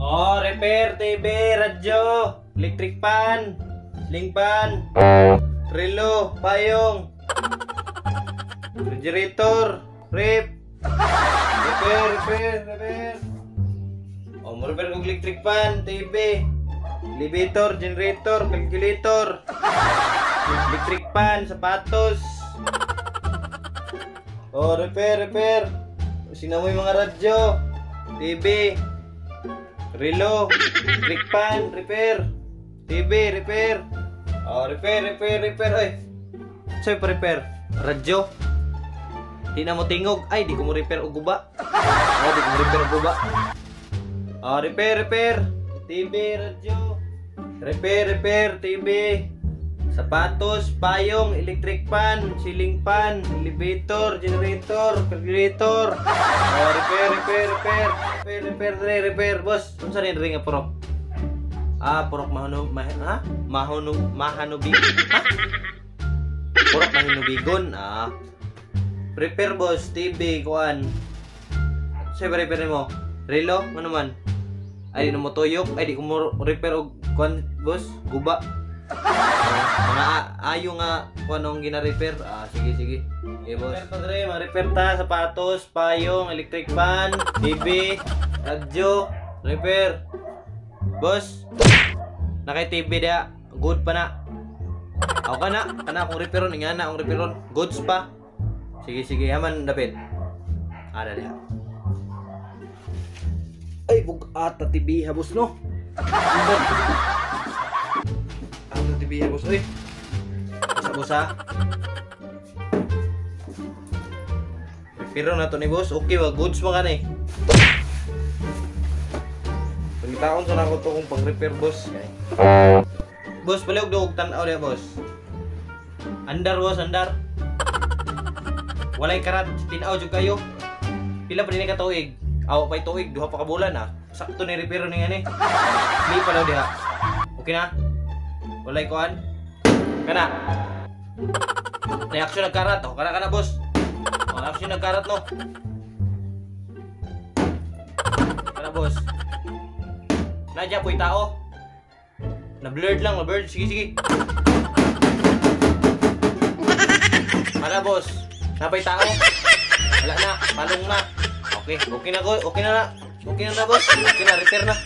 Oh, repair, TV, radyo, electric fan, sling fan, relo, payong, refrigerator, rep, repair, repair, repair. Oh, mo repair kog electric fan, TV, elevator, generator, calculator, electric fan, sapatos. Oh, repair, repair. Sino mo yung mga radyo, TV, relo, electric fan, repair, TV, repair. Oh, repair, repair, repair. Oy. Sa'yo pa repair? Radyo. Di na mo tingog. Ay, di ko mo repair og guba. Oh, di ko mo repair og guba. Oh, repair, repair. TV, radyo. Repair, repair, TV. Sapatos, payong, electric fan, ceiling fan, elevator, generator, calculator. Oh, repair, repair, repair. Repair, repair, repair, repair. Boss, unsa rin ring nga purok? Ah, purok mahano, mah, ha? Mahono, mahanubig. Ha? Purok mahinubigon. Ah. Repair, boss, TV, kuan. Sa repair mo? Relo, ano man? Ay, di na mo tuyok. Ay, di ko mo repair og kuan, boss, guba. Mga ayo nga kung anong gina-repair. Ah, sige, sige. Okay, boss. Repair pa dre, ma-repair ta, sapatos, payong, electric fan, TV, radyo, repair. Boss, nakay TV dia, good pa na. Ako ka na, kana akong repairon, nga na akong repairon, goods pa. Sige, sige, haman dapit. Ada diha. Ay, bugat na TV ha, boss, no? Ang TV ha, boss, oy. Sa boss ha. Repair na to ni boss. Okay ba, goods mo ka na eh. Pangitaon sa nako to kung pang-repair, boss. Boss, palihog dog tan-aw diha, boss. Andar, boss, andar. Walay karat, tinaw jud kayo. Pila pa din ka tuig? Aw pa'y tuig, duha pa ka bulan ah. Sakto ni repair ni ngani. Di pa daw diha. Okay na? Walay kuan. Kana. Reaction nagkarat oh. Kana kana, boss. Oh, action nagkarat no. Kana, boss. Nadya po'y tao. Na-blurred lang, na-blurred. Sige, sige. Kana, boss. Napay tao. Wala na, palong na. Okay, okay na ko, okay na na. Okay na na, boss. Okay na, repair na.